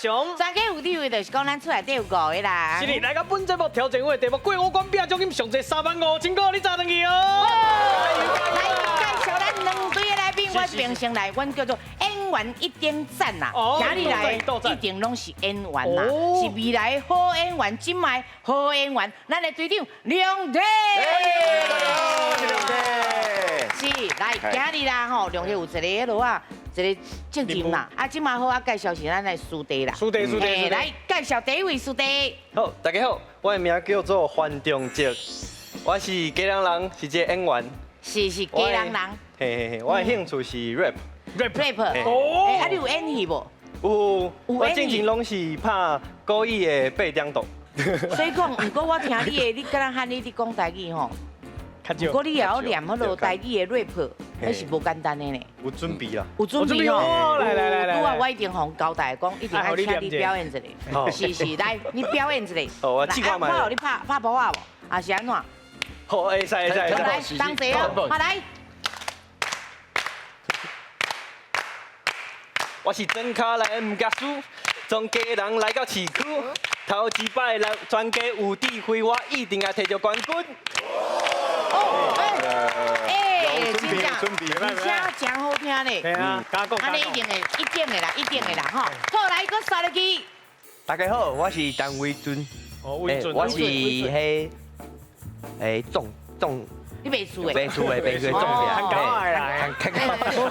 雄。全家有智慧就是講咱厝內底有五個人。是的，來到本節目挑戰我的題目，過五關拼獎金上濟35,000塊，你早轉去哦。來介紹咱兩隊的來賓，我這邊先來，阮叫做演員一點讚啦。今日來一定攏是演員啦，是未來好演員，這擺好演員，咱的隊長梁鐵。大家好，我是梁鐵。是，來今日啦吼，梁鐵有一个彼落啊，一個責任啦。啊，這擺好啊，介紹是咱的師弟啦。師弟，師弟，來介紹第一位師弟。好，大家好，我的名叫做范仲哲，我是基隆人，是一个演員。是是基隆人。嘿嘿嘿，我的興趣是 rap。 rap。哦。啊，你有演戲無？有，我之前攏是拍國語的八點檔。所以講，毋過我聽你的，你敢若漢你咧講台語吼。毋過你也曉念彼落台語的 rap，彼是無簡單的呢。有準備啦。有準備哦。來來來來。拄仔我一定予交代講，一定愛請你表演一下。是是，來，你表演一下。哦，我試看覓。我予你拍拍鼓仔無？還是按怎？好，會使會使。來，當齊哦，好來。我是莊跤來的毋驚輸，從基隆來到市區，頭一擺來全家有智慧，我一定會提著冠軍。哦，哎，真正，而且真好聽咧。對啊，加講。按呢一定會，一定的啦，一定的啦，吼。好，來，閣刷落去。大家好，我是陳偉俊。哦，偉俊。我是彼，種種。你賣厝的？賣厝的，賣厝的中介。較高的啦，較高。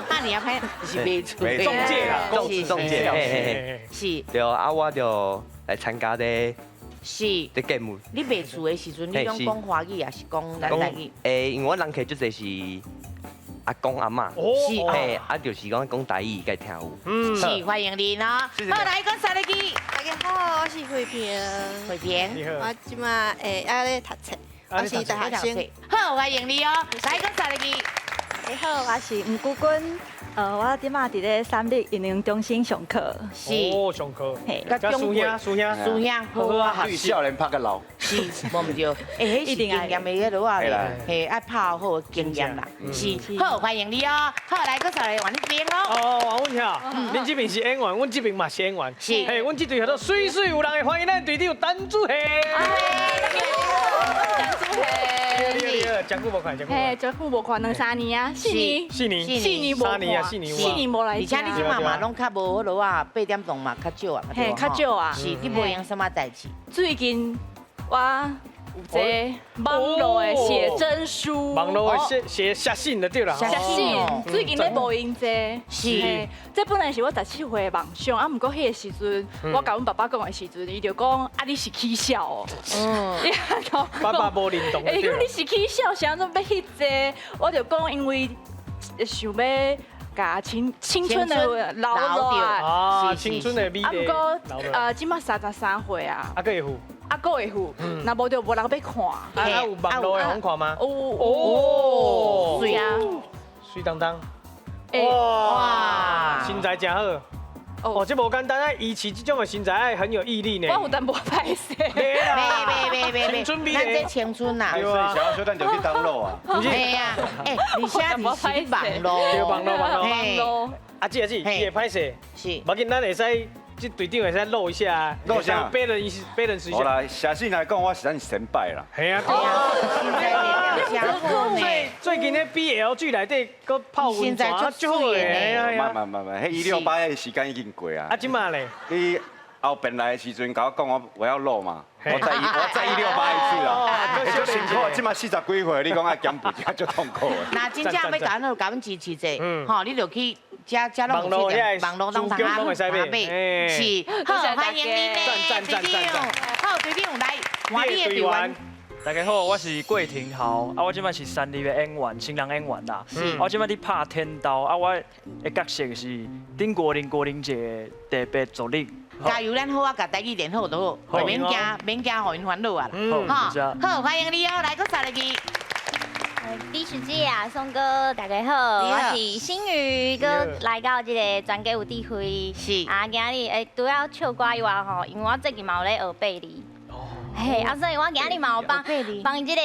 啊，你啊歹是賣厝的。中介啦，中介，嘿嘿嘿。是。對啊，我就來參加這。是。這節目。你賣厝的時陣，你攏講華語還是講咱台語？因為我人客足濟是阿公阿嬤，是，嘿，啊，就是講講台語，會聽有。是，歡迎你哦。好，來，閣刷落去。大家好，我是慧萍。慧萍。我這馬還咧讀冊。我是大學生。好，歡迎你哦。來，閣刷落去。你好，我是吳姑君。我這馬佇咧三立營養中心上課。是。哦，上課。嘿。佮師兄，師兄，師兄，好啊，對少年拍較老。是，無毋對。欸，彼是經驗的彼落啊，嘿，愛拍好經驗啦。是，好，歡迎你哦。好，來，閣刷來換你邊哦。哦，換阮遐。恁這邊是演員，阮這邊嘛是演員。是。嘿，阮這隊叫做媠媠有人的，歡迎咱隊長陳子賢。陳子賢。對對，真久無看，真久。嘿，真久無看，兩三年啊，四年。四年。四年無看。三年啊，四年。四年無來。而且你這馬嘛攏較無彼落啊，八點檔嘛較少啊。嘿，較少啊。是，你無閒啥物代誌？最近我有這網路的寫真書。網路的寫寫寫信就對啦。寫信，最近咧無閒這。是。這本來是我17歲的夢想，啊，毋過彼個時陣，我共阮爸爸講的時陣，伊就講啊，你是起痟哦。爸爸無認同。伊講你是起痟，啥怎欲彼這？我就講因為想欲共青青春的留落來。啊，青春的美麗。啊，毋過這馬33歲啊。啊，閣會赴。啊，閣會赴，若無就無人欲看。啊，有網路的予看嗎？有。哦。媠啊。媠當當。哇，身材真好。哦，這無簡單啊！維持這種的身材，愛很有毅力呢。我有淡薄歹勢。袂袂袂袂青春美麗。咱這青春呐。所以想要小等就去 download 啊。對啊，欸，而且你是網路。對，網路網路。阿姊阿姊，你會歹勢。是。無要緊，咱會使。這隊長會使露一下，露啥？別人別人試一下。好啦，寫信來講，我是咱先輩啦。係啊，對啊。最近咧 BL 劇內底閣泡溫泉，足好的。慢慢慢慢，彼168的時間已經過啊。啊，這馬咧？你後邊來的時陣，共我講我我要露嘛，我再168一次啦。足辛苦，這馬40幾歲，你講愛減肥，真足痛苦的。那真正欲共咱共阮支持者，吼，你就去。遮遮攏有這網路攏通通買，是，好，歡迎你呢，隊長，好，隊長來，換你的隊員。大家好，我是郭廷豪，啊，我這擺是三立的演員，新人演員啦。我這擺佇拍天道，啊，我的角色是頂國林郭林姐的特別助理。加油，咱好啊，共台語練好就好，免驚，免驚，予𪜶煩惱啊。好，歡迎你哦，來，閣刷落去。李學姐啊，宋哥，大家好，我是新宇，閣來到這个全家有智慧。是啊，今日除了唱歌以外吼，因為我最近嘛有咧學爬犁。嘿，啊，所以我今日嘛有幫幫這個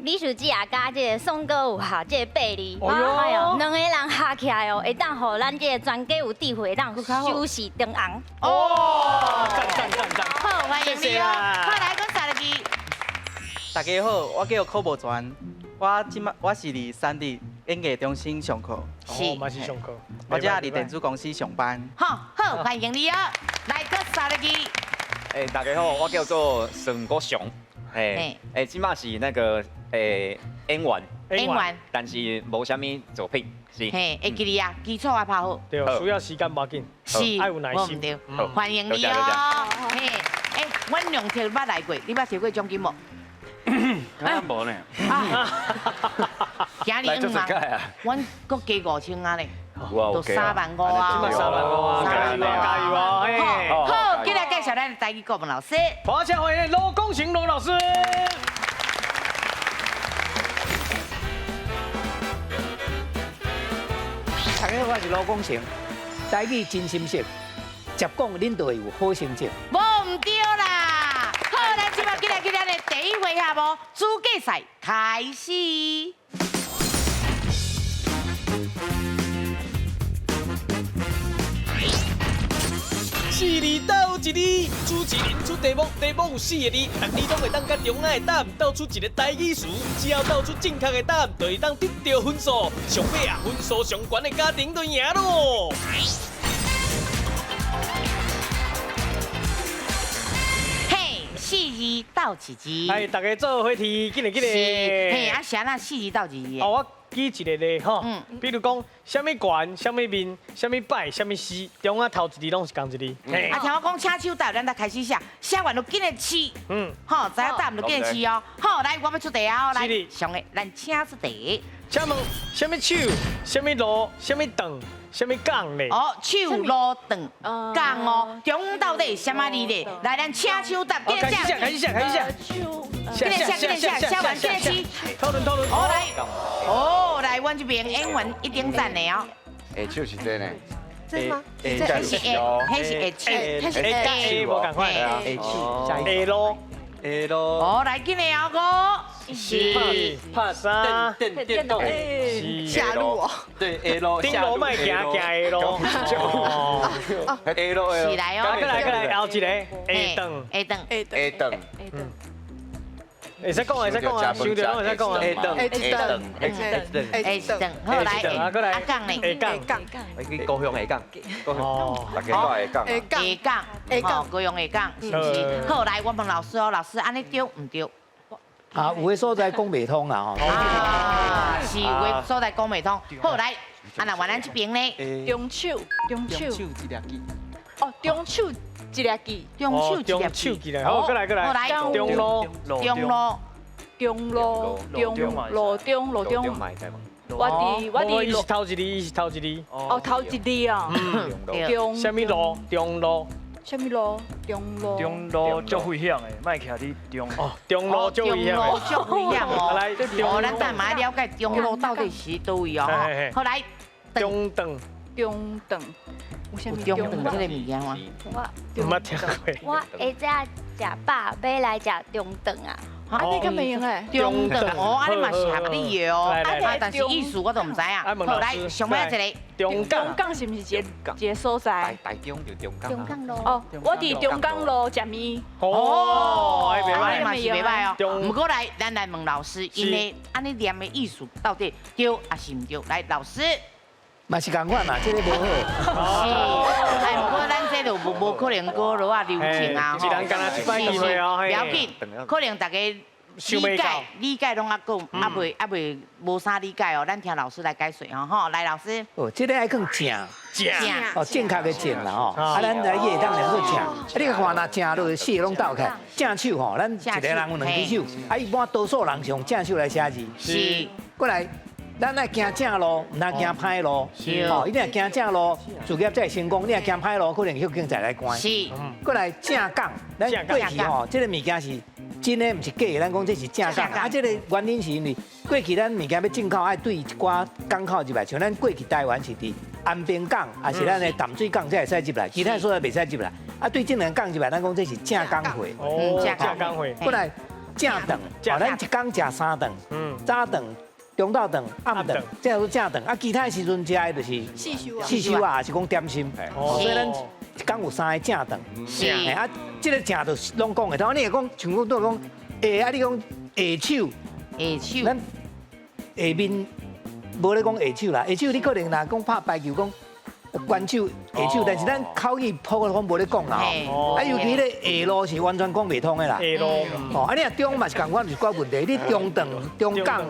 李書記啊，佮這個宋哥有合這個八字，哎喲，兩個人合起來哦，會當予咱這個全家有智慧，會當收視長紅。哦，讚讚讚讚，好，歡迎你哦，好，來，閣三個字。大家好，我叫柯無全，我這擺我是佇三立演藝中心上課，是，嘛是上課，我這佇電子公司上班。好，好，歡迎你哦，來，閣三個字。欸，大家好，我叫做沈國雄，欸，欸，這擺是那個欸演員，演員，但是無啥物作品，是。嘿，會記得啊，基礎愛拍好。對，需要時間無要緊，是，愛有耐心。歡迎你哦，嘿，欸，阮兩摕捌來過，你捌摕過獎金無？敢無呢？今日五萬，阮閣加5000啊咧，都3萬5啊，3萬5啊，加油啊，加油啊！好，好，今日介紹咱的台語國文老師，華僑歡迎羅功行羅老師。大家好，我是羅功行，台語真心說，捷講恁就會有好成績。無毋對啦！好，咱這擺進來去咱的第一回合哦，資格賽開始。四字鬥一字，主持人出題目，題目有四個字，逐字攏會當佮中間的答案鬥出一個台語詞，只要鬥出正確的答案，就會當得著分數。上尾啊，分數上懸的家庭就贏咯。嘿，四字鬥一字。哎，大家做伙提，緊來緊來。嘿，啊，是按怎四字鬥一字？哦，我舉一個例吼，比如講，啥物懸，啥物面，啥物擺，啥物絲，中間頭一字攏是仝一字。啊，聽我講，請手答，咱就開始寫，寫完就緊來試。好，知影答案就緊來試哦。好，來，我欲出題啊，來，上個，咱請出題。請問，啥物手，啥物路，啥物頓，啥物港咧？哦，手路頓港哦，中到底是啥物字咧？來，咱請手答，緊來寫，開始寫，開始寫。緊來寫，緊來寫，寫完緊來試。討論討論。好來，哦來，阮這邊演員一定讚的哦。下手是這呢？這嗎？這是下，彼是下手，彼是下手，無仝款。下手，下路，下路。哦，來緊來哦，五、四、三、電動，下路哦。對，下路。頂路莫行，行下路。下路，是來哦。過來過來，後一個下頓，下頓，下頓，下頓。會使講，會使講啊，收著攏會使講啊。下頓，下頓，下頓，好來，阿港咧，下港，去高雄下港，哦，大家都下港，下港，下港，下港，高雄下港，是毋是？好，來，我問老師哦，老師按呢對毋對？啊，有的所在講袂通啦吼。啊，是有的所在講袂通。好，來，啊那原咱這邊咧，中手，中手，中手一粒字。哦，中手一粒字，中手一粒字。好，過來過來，中路，中路。中路，中路中路中，我佇我佇伊是頭一字，伊是頭一字。哦，頭一字啊。中。啥物路？中路。啥物路？中路。中路足危險的，莫徛佇中。哦，中路足危險。中路足危險哦。來，哦，咱等下了解中路到底是佗位哦。好，來。中頓。中頓。有啥物中頓這個物件嗎？我毋捌聽過。我下早食飽，欲來食中頓啊。啊，你敢袂用的？中頓哦，啊你嘛是合你的哦，啊但是意思我都毋知影。好，來，上尾一个。中港。中港是毋是一个一个所在？台中就中港。中港路。哦，我佇中港路食麵。哦，袂䆀，嘛是袂䆀哦。毋過來，咱來問老師，𪜶的按呢念的意思到底對抑是毋對？來，老師。嘛是仝款嘛，這個無好。是，哎，毋過咱這就無可能閣落啊流程啊，吼。一人干焦一擺機會哦，不要緊，可能大家理解理解攏猶未無啥理解哦，咱聽老師來解說吼，吼，來老師。哦，這個愛講正，正，哦，正確的正啦吼。啊，咱來會當念做正。啊，你看若正落四個攏鬥起來，正手吼，咱一個人有兩支手，啊，一般多數人是用正手來寫字。是。過來。咱愛行正路，毋通行歹路。哦，你若行正路，事業才會成功；你若行歹路，可能予警察來關。是。過來正港，咱過去吼，這個物件是真的，毋是假的。咱講這是正港。啊，這個原因是因為過去咱物件欲進口，愛對一寡港口入來，像咱過去台灣是佇安平港，抑是咱的淡水港才會使入來，其他所在袂使入來。啊，对这两个讲入来，咱讲这是正港会。哦，正港会。过来正顿，哦，咱一工食三顿，早顿、中昼顿、暗顿，这叫做正顿。啊，其他时阵食的就是四修啊，四修啊，是讲点心。所以咱一工有三个正顿。是。啊，这个正就拢讲会通。你会讲像讲都讲下啊，你讲下手，下手，咱下面无咧讲下手啦，下手你可能若讲拍排球讲。关手下手，但是咱口语普通无咧讲啦吼。啊，尤其咧下路是完全讲袂通的啦。下路。哦，啊，你若中嘛是仝款，是寡问题。你中顿、中港，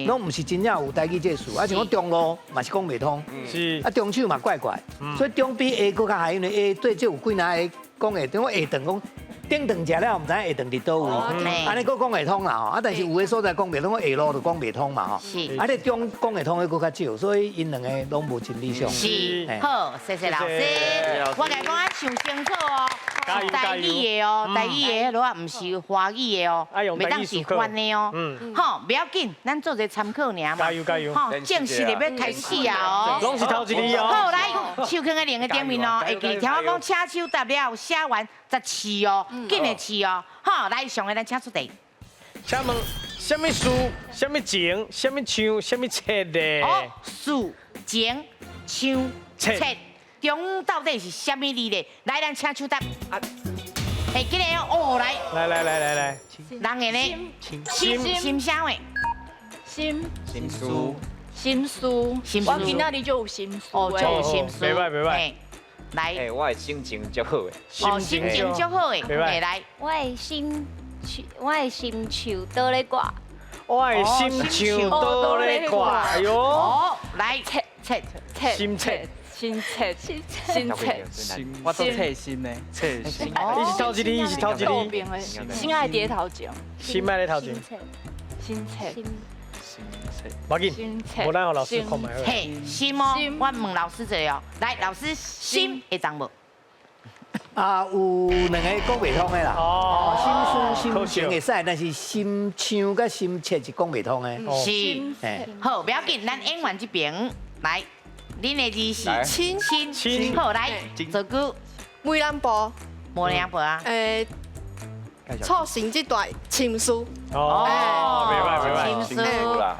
拢毋是真正有台语这个词。啊，像讲中路嘛是讲袂通。是。啊，中手嘛怪怪。所以中比下阁较害，因为下对这有几若个讲下，等讲下顿讲。顶顿食了，毋知影下顿伫佗位，按呢阁讲会通啦吼，啊，但是有的所在讲袂通，讲下路就讲袂通嘛吼。是。啊，你中讲会通的阁较少，所以𪜶两个拢无真理想。是。好，谢谢老师。我共讲啊，想清楚哦，是台语的哦，台语的彼落仔毋是华语的哦，袂当是翻的哦。好，不要紧，咱做一个参考尔嘛。加油加油！好，正式的欲开始啊哦。拢是头一字哦。好，来，手囥在两个顶面哦，会记听我讲，请手答了，写完才试哦。紧来试哦，好，来上个咱请出题。请问，啥物事？啥物情？啥物像？啥物切咧？哦，事情像切，中到底是啥物字咧？来，咱请手答。啊，哎，紧来哦，来。来来来来来。人的呢？心心啥话？心。心事。心事。心事。我今仔日就有心事。哦，就有心事。袂歹袂歹。来，欸，我的心情足好的。哦，心情足好的，欸，来。我的心树，我的心树倒咧挂。我的心树倒咧挂，哎哟。哦，来，切切切。心切。心切心切。心，我做切心的。切心。你是头一字，伊是头一字。心爱伫头前。心爱咧头前。心切。无要紧，无咱予老师看觅。嘿，心哦，我问老师一下哦。来，老师，心会当无？啊，有两个讲袂通的啦。哦，心事心情会使，但是心像佮心切是讲袂通的。是。好，不要紧，咱演员这边来，恁的字是亲亲。好，来，做句。梅兰波。梅兰波啊。诶。促成这段情书。哦，袂歹袂歹。情书。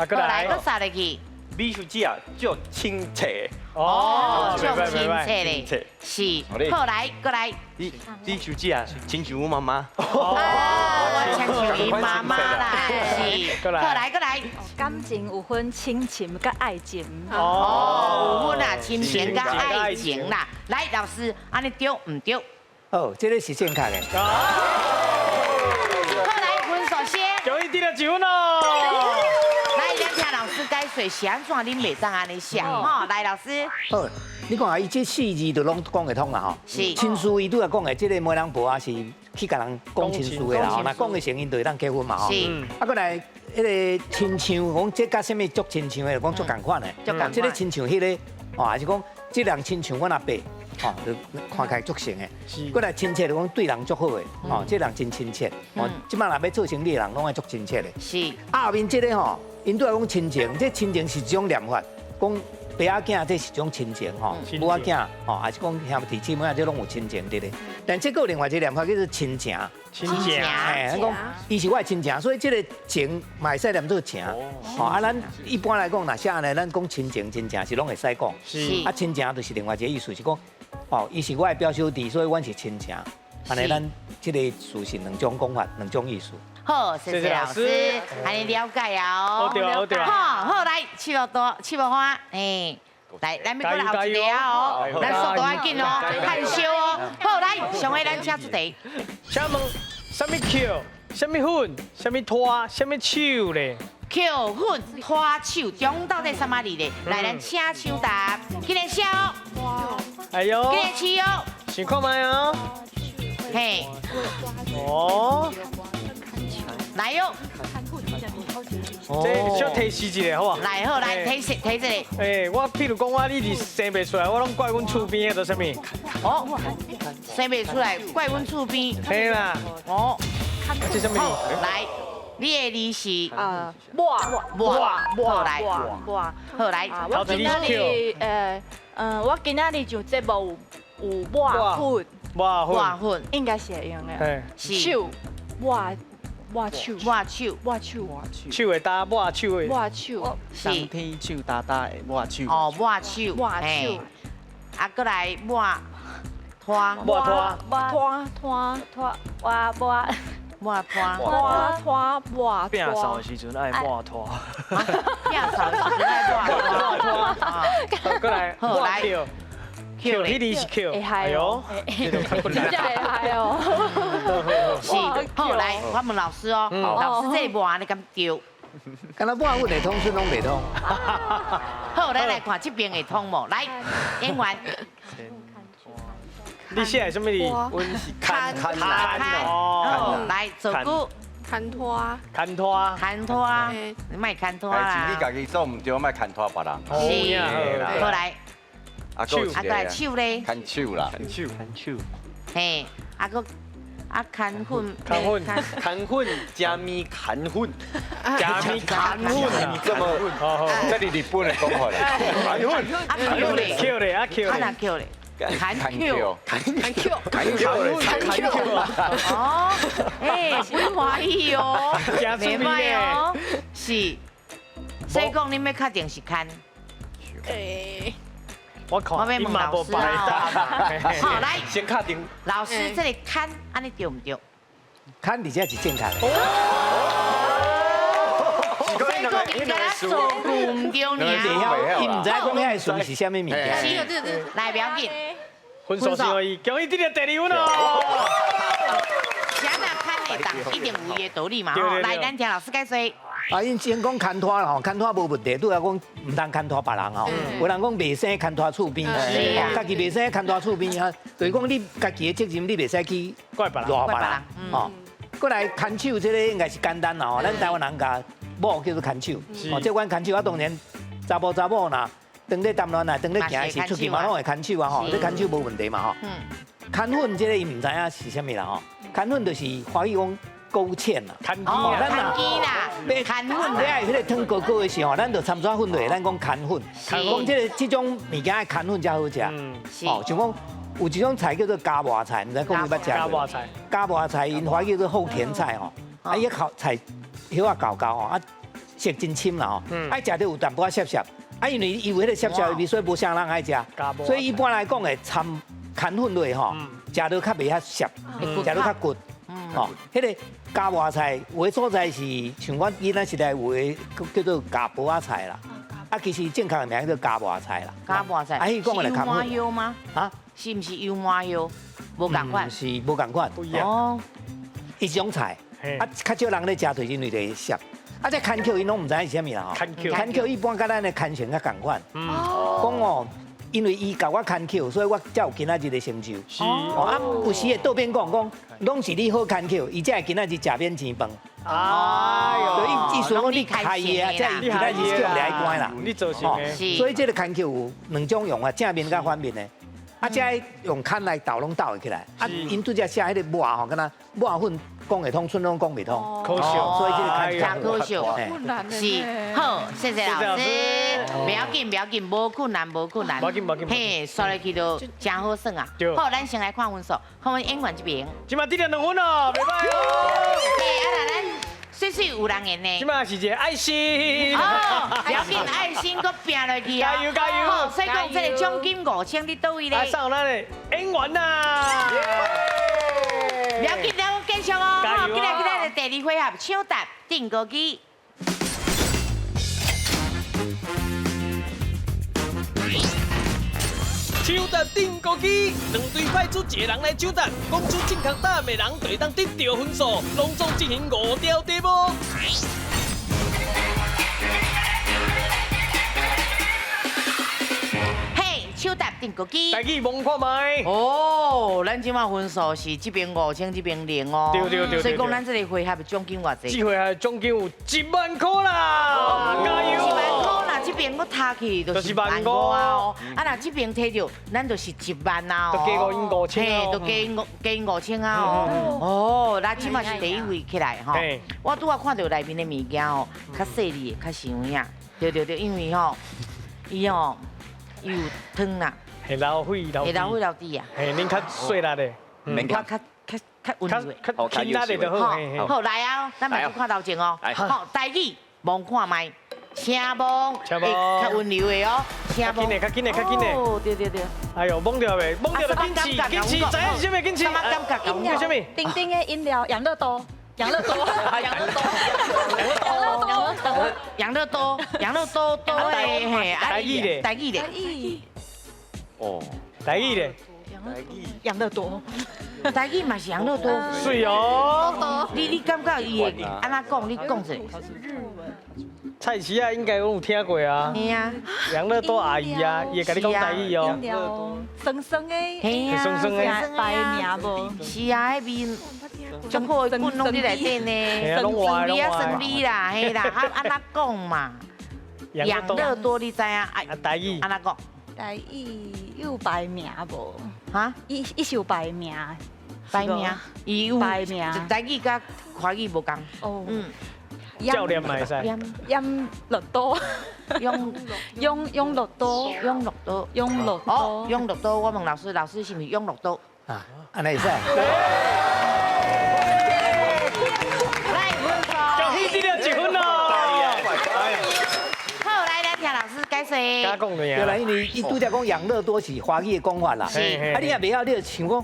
过来，阁杀入去。美秀姐啊，足亲切。哦，足亲切咧。是。好，来，过来。李小姐啊，亲像我妈妈。哦，我亲像伊妈妈啦。是。过来，过来。感情有分亲情佮爱情。哦，有分啊，亲情佮爱情啦。来，老师，按呢对毋对？哦，这个是正确的。恭喜得了一分哦！来，咱听老师解说是按怎恁袂当按呢写吼。来，老师。好，你看啊，伊这四字就拢讲会通啦吼。是。亲事伊拄仔讲的，这个媒人婆啊是去共人讲亲事的啦吼。若讲会成，𪜶就会当结婚嘛吼。是。啊，过来，彼个亲像讲这佮啥物足亲像的，讲足仝款的。足仝款。这个亲像彼个，哦，还是讲这人亲像阮阿伯。吼，就看起来足成的。过来亲切就讲对人足好的，吼，这人真亲切。哦，这摆若欲做生意的人，拢爱足亲切的。是。啊，后面这个吼，𪜶拄仔讲亲情，这亲情是一种念法，讲爸仔囝这是一种亲情吼，母仔囝吼，还是讲兄弟姊妹啊，这拢有亲情伫咧。但这个另外一个念法叫做亲情。亲情。嘿，咱讲伊是我的亲情，所以这个情嘛会使念做情。吼，啊，咱一般来讲，若写按呢，咱讲亲情、亲情是拢会使讲。是。啊，亲情就是另外一个意思，是讲。哦，伊是我的表小弟，所以阮是亲情。按呢，咱这个词是两种讲法，两种意思。好，谢谢老师，按呢了解啊哦。对啊，对啊。好，好来，七木多，七木花，哎，来，咱欲阁来后一题啊哦，咱速度爱紧哦，害羞哦。好，来，上个咱请出题。请问，啥物扣？啥物粉？啥物拖？啥物手咧？扣粉拖手中到底啥物字咧？来，咱请手答，紧来写哦。哎呦，紧来试哦。想看觅哦。嘿。哦。来哟。这小提示一下好无？来好，来提示提一下。哎，我譬如讲我你是生袂出来，我拢怪阮厝边的，都啥物？哦，生袂出来，怪阮厝边。嘿啦。哦。这啥物？来。你的字是抹抹好来抹好来。我今仔日我今仔日上节目有抹粉。抹抹粉应该是会用的。手抹抹手抹手抹手抹手，手会打抹手的。抹手冬天手打打的抹手。哦，抹手。抹手。啊，过来抹拖。抹拖。拖拖拖抹抹。抹拖。抹拖抹。摒扫的时阵爱抹拖。摒扫的时阵爱抹拖。过来，好来。扣，彼字是扣，哎呦，真正会害哦。是，好来，我问老师哦，老师这抹你敢对？敢若抹粉会通，顺拢袂通。好，咱来看这边会通无？来，演员。你写的什么字？阮是牵牵哦，来，做久。牵拖。牵拖。牵拖。你莫牵拖啦。你家己做毋对，莫牵拖别人。是，好来。啊，手，啊，过来手咧，牵手啦，牵手，牵手，嘿，啊，阁啊，牵粉，牵粉，牵粉，加米牵粉，加米牵粉，这么，这是日本的讲法啦，牵粉，啊，扣咧，扣咧，啊扣，啊哪扣咧，牵扣，牵扣，牵扣，牵扣，哦，哎，真欢喜哦，袂歹哦，是，所以讲你欲确定是牵，欸。我看，我欲问老师啊。好，来，先确定。老师，这个牵按呢对毋对？牵伫遮是正确的。所以讲，伊敢若做毋对尔。伊毋知讲遐个词是啥物物件。是，来，不要紧。分数是予伊，恭喜得著第二分哦。啥若牵会当，一定有伊的道理嘛。吼，来，咱听老师解说。啊，𪜶先讲牵拖啦吼，牵拖无问题，拄仔讲毋通牵拖别人吼。有人讲袂生牵拖厝边，家己袂生牵拖厝边啊，就是讲你家己的责任，你袂使去怪别人，赖别人吼。过来牵手这个应该是简单啦吼，咱台湾人共某叫做牵手，哦，这款牵手啊，当然查埔查某若当咧谈恋爱、当咧行时出去嘛，拢会牵手啊吼，这牵手无问题嘛吼。牵粉这个伊毋知影是啥物啦吼，牵粉就是华语讲。勾芡啦，哦，牵机啦，牵粉了，彼个汤高高的时候，咱就掺纸粉落，咱讲牵粉，讲这个这种物件爱牵粉才好食。哦，像讲有一种菜叫做加麻菜，毋知讲你捌食无？加麻菜，加麻菜𪜶华语叫做后田菜吼，啊，伊烤菜叶仔厚厚吼，啊色真深啦吼，爱食著有淡薄仔涩涩，啊因为伊有彼个涩涩的味，所以无啥人爱食，所以一般来讲会掺牵粉落吼，食著较袂遐涩，食著较骨。哦，彼个加麻菜有的所在是像阮囡仔时代有的叫做加婆仔菜啦，啊，其实正确的名叫加麻菜啦。加麻菜，啊，彼讲的是油麻叶吗？啊，是毋是油麻叶？无仝款。是无仝款。哦，一种菜，啊，较少人咧食，就是因为会涩。啊，这牵扣𪜶拢毋知影是啥物啦吼。牵扣，牵扣一般佮咱的牵绳较仝款。讲哦。因为伊共我牵扣，所以我才有今仔日的成就。是哦，啊，有时会倒变讲讲，拢是你好牵扣，伊才会今仔日食免钱饭。哎呦，意思讲你开伊啊，才伊今仔日叫来关啦。你做成的。所以这个牵扣有两种用啊，正面佮反面的。啊，这用牵来斗拢斗会起来。啊，𪜶拄才写彼个抹吼，敢若抹粉讲会通，賰拢讲袂通。可惜，所以这个真可惜。是，好，谢谢老师。不要紧，不要紧，无困难，无困难。无紧，无紧。嘿，刷落去就真好耍啊。好，咱先来看分数，看阮演员这边。这马得著两分哦，袂歹哦。嘿，啊那咱水水有人缘呢。这马是一个爱心。哦，不要紧，爱心阁拼落去啊。加油加油！好，所以讲这个奖金5000，你佗位咧？送咱的演员呐。不要紧，咱继续哦。加油！进来，进来，第二回合抢答钉孤机。抢答钉孤机，两队派出一个人来抢答，讲出正确答案的人就会当得著分数，拢总进行5条题目。嘿，抢答钉孤机。台语摸看觅。哦，咱这马分数是这边5000，这边0哦。对对对。所以讲，咱这个回合的奖金偌济？这回合奖金有1万块啦！加油！ 1万块啦，这边我踢去就是1.5啊哦。啊，若这边摕著，咱就是1万啊哦。就加5000。嘿，就加5000啊哦。哦，咱这马是第一位起来吼。我拄仔看著内面的物件哦，较细腻，较像影。对对对，因为吼，伊吼，伊有汤啦。系老虎老会老虎老弟啊？嘿，恁较细力的，我较较较温柔的，较轻力的就好。好来啊，咱目睭看头前哦。好，台语望看觅，请望，请望，较温柔的哦，请望。较紧的，较紧的，较紧的。哦，对对对。哎呦，懵掉未？懵掉就紧试，紧试，知影是啥物？紧试。饮料，丁丁的饮料，养乐多，养乐多，养乐多，养乐多，养乐多，养乐多多的嘿，台语咧，台语咧。哦，台语咧。养乐多，台语嘛是养乐多。是哦。你感觉伊会按怎讲？你讲者。菜市啊，应该拢有听过啊。嘿啊。养乐多阿姨啊，伊会共你讲台语哦。酸酸的，嘿啊，酸酸的。白名无？是啊，彼味足好的棍拢伫内底呢。酸味啊，酸味啦，嘿啦，啊按怎讲嘛？养乐多你知影？啊，台语。按怎讲？台语有排名无？哈？伊伊是有排名，排名，伊有排名，台语佮华语无仝。哦，嗯。教练嘛会使。养乐多，养养养乐多，养乐多，养乐多。哦，养乐多，我问老师，老师是毋是养乐多？啊，按呢会使。来，分数。恭喜得了一分咯。好，来来听老师解释。加讲对啦，因为伊拄才讲养乐多是华语的讲法啦。是。啊，你也袂晓，你就想讲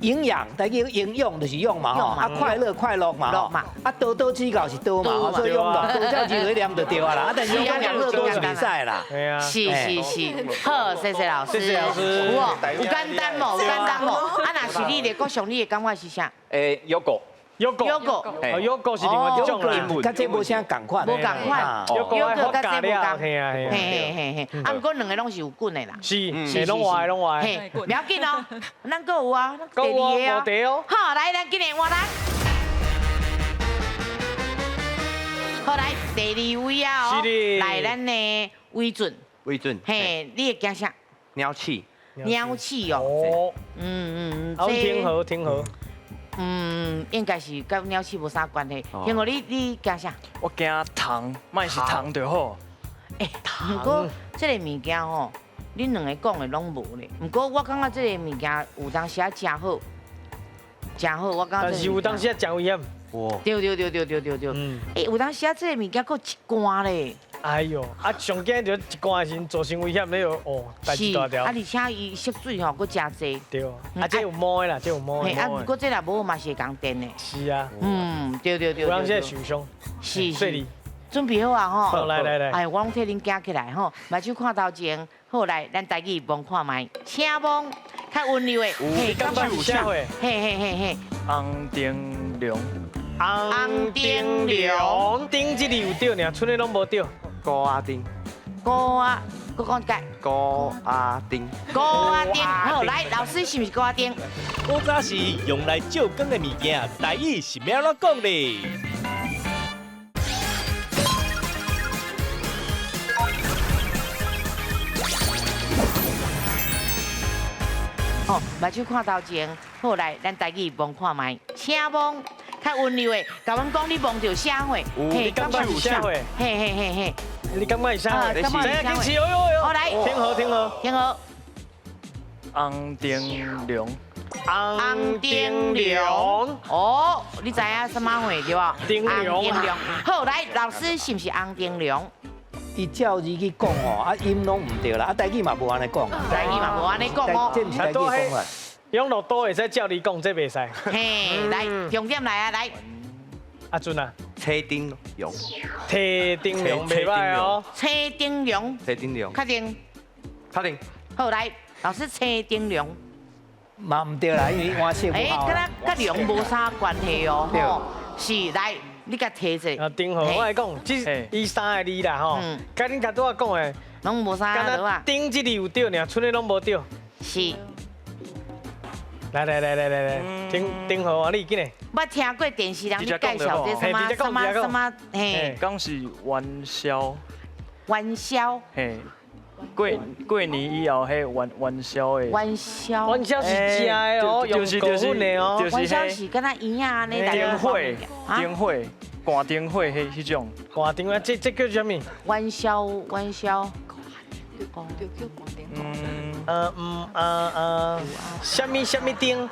营养，台语营养就是用嘛吼，啊快乐快乐嘛吼，啊多多指教是多嘛，所以用乐多这字去念就对啊啦。啊，但是讲养乐多是袂使啦。是是是，好，谢谢老师。谢谢老师。有哦，有简单无？有简单无？啊，若是你咧，国上你的感觉是啥？诶，有狗。有狗，有狗，有狗是另外一种啦，佮这无啥仝款，无仝款，有狗佮这无仝，嘿嘿嘿嘿，啊，毋过两个拢是有棍的啦，是，是拢活的，拢活的，嘿，不要紧哦，咱阁有啊，第二个哦，好，来，咱今日换人，好来，第二位啊，哦，来咱的伟俊，伟俊，嘿，你会惊啥？鸟鼠，鸟鼠哦，嗯嗯嗯，好，挺好，挺好。嗯，应该是佮鸟鼠无啥关系。听我你你惊啥？我惊虫，莫是虫就好。欸，毋过这个物件吼，恁两个讲的拢无咧。毋过我感觉这个物件有当时啊诚好，诚好。我感觉。但是有当时啊诚危险。对对对对对对对。欸，有当时啊这个物件阁一罐咧。哎呦，啊上惊就一罐的时阵造成危险，你就哦，代志大条。啊，而且伊色水吼，阁诚济。对，啊，这有毛的啦，这有毛的。啊，毋过这若无嘛是会共电的。是啊。嗯，对对对。有人会受伤。是是。准备好啊吼。好，来来来。哎，我拢替恁行起来吼，目睭看头前，好来，咱台语望看觅，请望较温柔的。嘿，感觉有啥货？嘿嘿嘿嘿。红灯笼。红灯笼，顶这字有对尔，剩的拢无对。高阿丁，高阿，阁讲一摆。高阿丁，高阿丁，好，来，老师是毋是高阿丁？古早时用来照光的物件，台语是欲按怎讲咧？好，目睭看头前，好来，咱台语望看觅，请望。较温柔的，共阮讲你望著啥货？你感觉有啥货？嘿嘿嘿嘿，你感觉是啥货？知影，好来，听好听好，听好。红灯笼，红灯笼，哦，你知影什么货对无？灯笼。好，来，老师是毋是红灯笼？伊照字去讲吼，啊音拢毋对啦，啊台语嘛无按呢讲。台语嘛无按呢讲哦。这毋是台语讲法。养乐多会使照你讲，这袂使。嘿，来，重点来啊，来。阿俊啊，车顶龙，车顶龙袂歹哦。车顶龙，车顶龙，确定？确定。好，来，老师车顶龙。嘛毋对啦，因为换色不好。欸，佮佮龙无啥关系哦。吼，是，来，你共提者。啊，顶好，我来讲，这伊三个字啦吼，佮恁头拄仔讲的，拢无啥对吧？顶这字有对尔，剩的拢无对。是。来来来来来来，顶顶好啊！你紧来。捌听过电视人咧介绍这什么什么什么？嘿，讲是元宵。元宵。嘿，过过年以后，彼元元宵的。元宵。元宵是食的哦，用糕粉的哦。元宵是敢若圆仔按呢？灯会，灯会，挂灯会，彼彼种。挂灯会，这叫啥物？元宵，元宵。嗯。嗯啊啊，啥物啥物灯？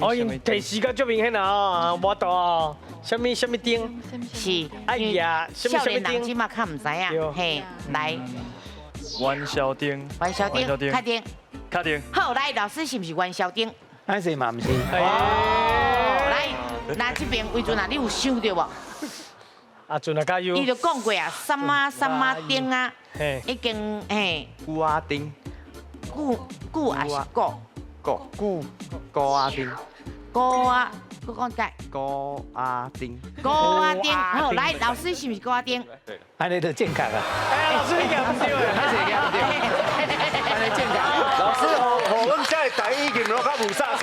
哦，因提示甲足明顯啊，無度啊，啥物啥物燈？是。哎呀，少年人這馬較毋知影，嘿，來。元宵燈。元宵燈，確定。確定。好，來，老師是毋是元宵燈？歹勢嘛，毋是。哦，來，那這邊魏尊啊，你有想著無？阿尊啊，加油！伊就講過啊，什麼什麼燈啊，已經嘿。古仔燈。古古還是古？古古古仔燈。古仔，閣講解。古仔燈。古仔燈，好，來，老師是毋是古仔燈？按呢就正確啊！哎，老師你講毋對，歹勢講毋對，按呢正確。老師，予阮遮的台語音攏較霧煞煞。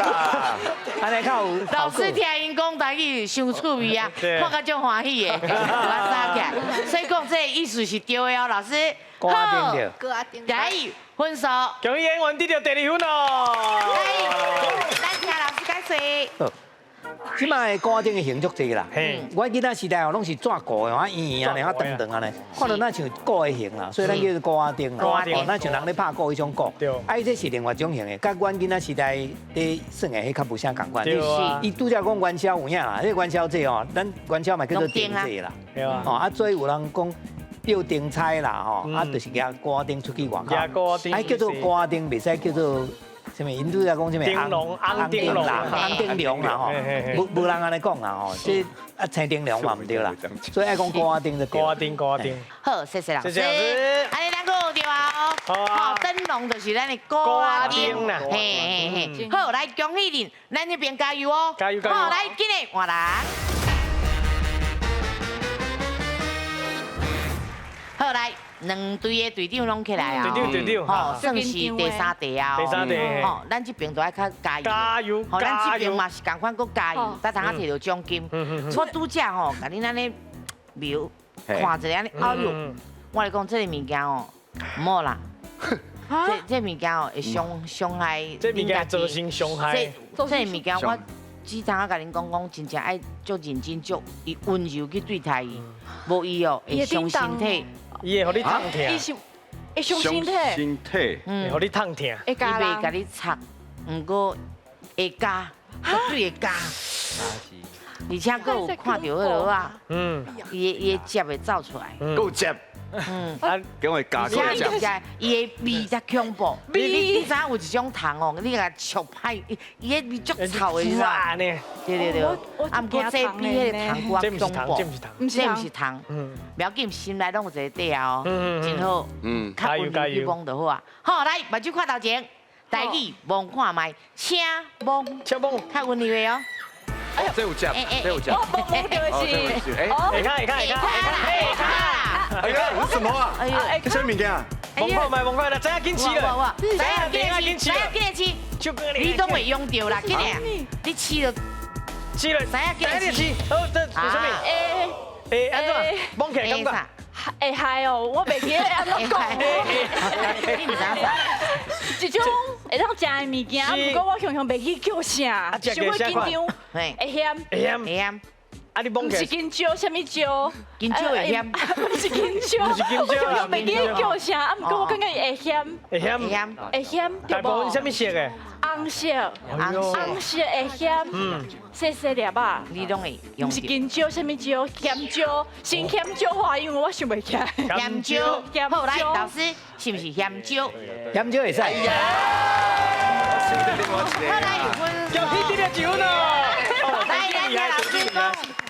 按呢較有。老師聽𪜶講台語傷趣味啊，看甲足歡喜的，我殺起來。所以講這個意思是對的哦，老師。古仔燈對。古仔燈。來，分數。恭喜演員得著第二分哦。來，咱聽老師解說。這擺的鼓仔燈的形足濟啦，阮囡仔時代哦，攏是紙糊的，啊圓圓按呢，啊長長按呢，看著若像鼓的形啦，所以咱叫做鼓仔燈啦。哦，若像人咧拍鼓彼種鼓。啊，伊這是另外一種形的，佮阮囡仔時代咧耍的彼較無啥仝款。伊拄才講元宵有影啦，彼個元宵節哦，咱元宵嘛叫做燈節啦。哦，啊，所以有人講吊燈彩啦，吼，啊，就是舉鼓仔燈出去外口。啊，叫做鼓仔燈，袂使叫做。啥物？𪜶拄才講啥物？燈籠、紅燈籠啦，紅燈籠啦吼，無人按呢講啦吼，這啊青燈籠嘛毋對啦，所以愛講鼓仔燈就對。鼓仔燈，鼓仔燈。好，謝謝老師。謝謝老師。按呢咱閣有對啊哦。好，燈籠就是咱的鼓仔燈啦。嘿嘿嘿。好，來恭喜恁，咱這邊加油哦。加油加油。好，來，緊來換人。好，來。兩隊的隊長攏起來啊！隊長隊長，吼，算是第三隊啊！第三隊，吼，咱這邊都愛較加油，加油，吼，咱這邊嘛是仝款，閣加油，才通啊摕著獎金。我拄才吼，共恁按呢描看一下按呢，哎喲，我來講這个物件哦，毋好啦，這物件哦會傷害。這物件造成傷害。這個物件我只通啊共恁講講，真正愛足認真、足伊溫柔去對待伊，無伊哦會傷身體。伊會予你痛疼，伊是會傷身體，身體，會予你痛疼，伊袂共你插，毋過會咬，絕對會咬。而且閣有看著彼落啊，伊會汁會走出來，閣有汁，啊，叫伊咬，閣有汁，伊的味才恐怖。你知影有一種蟲哦，你共戳歹，伊彼味足臭的，是吧？對對對，啊，毋過這比彼个蟲閣較恐怖，這毋是蟲，不要緊，心內攏有一個底啊哦，真好，較溫柔去摸就好啊。好，來，目睭看頭前，台語摸看覓，請摸，請摸，較溫柔的哦。這有汁，這有汁，我摸著是，哎，會看會看會看會看，哎呀，這什麼啊？這啥物件？摸看覓，摸看覓，知影緊試啦，知影緊試，知影緊試，你都會用著啦，緊來，你試著，試了，知影緊試，好，這是啥物？欸，按怎？摸起來感覺？會害哦，我袂記得按怎講。你毋知影啥？一種會當食的物件，毋過我常常袂記叫啥，傷過緊張，會鹹，會鹹，會鹹。啊，你摸毋是香蕉，啥物蕉？香蕉會鹹，毋是香蕉，我常常袂記得叫啥，啊，毋過我感覺會鹹，會鹹，會鹹，大部分啥物色的？紅色，紅色會鹹，細細粒仔，你攏會用。毋是香蕉，啥物蕉？鹹椒，先鹹椒話，因為我想袂起來。鹹椒，好來，老師是毋是鹹椒？鹹椒會使。好來，恭喜得著一分哦！來，來，老師講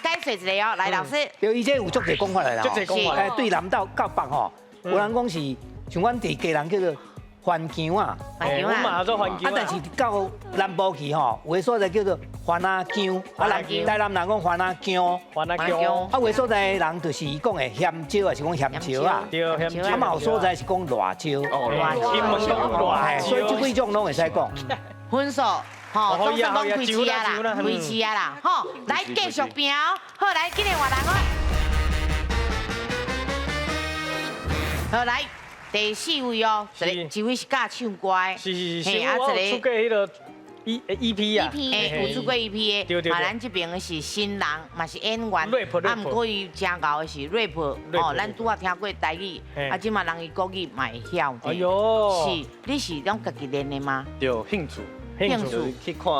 解釋一下哦，來，老師。對，伊這有足濟講法來啦，足濟講法。哎，對南到到北吼，有人講是像阮佇家人叫做番薑啊，番薑啊，啊，但是到南部去吼，有的所在叫做番仔薑，啊，台南人講番仔薑，番仔薑，啊，有的所在的人就是伊講的鹹椒，還是講鹹椒啊？對，鹹椒。啊，嘛有所在是講辣椒，哦，辣椒，英文講辣椒，所以這幾種攏會使講。分數，吼，總算攏開始啊啦，開始啊啦，吼，來繼續拼哦，好，來，今日換人哦。好，來。第四位哦，一位是教唱歌的，是是是，啊，一個出過彼个 EP 啊，欸，有出過 EP 的，啊，咱這邊的是新人，嘛是演員，啊，毋過伊誠𠢕的是 rap，哦，咱拄仔聽過台語，啊，這馬人伊國語嘛會曉。哎喲，是，你是攏家己練的嗎？對，興趣，興趣去看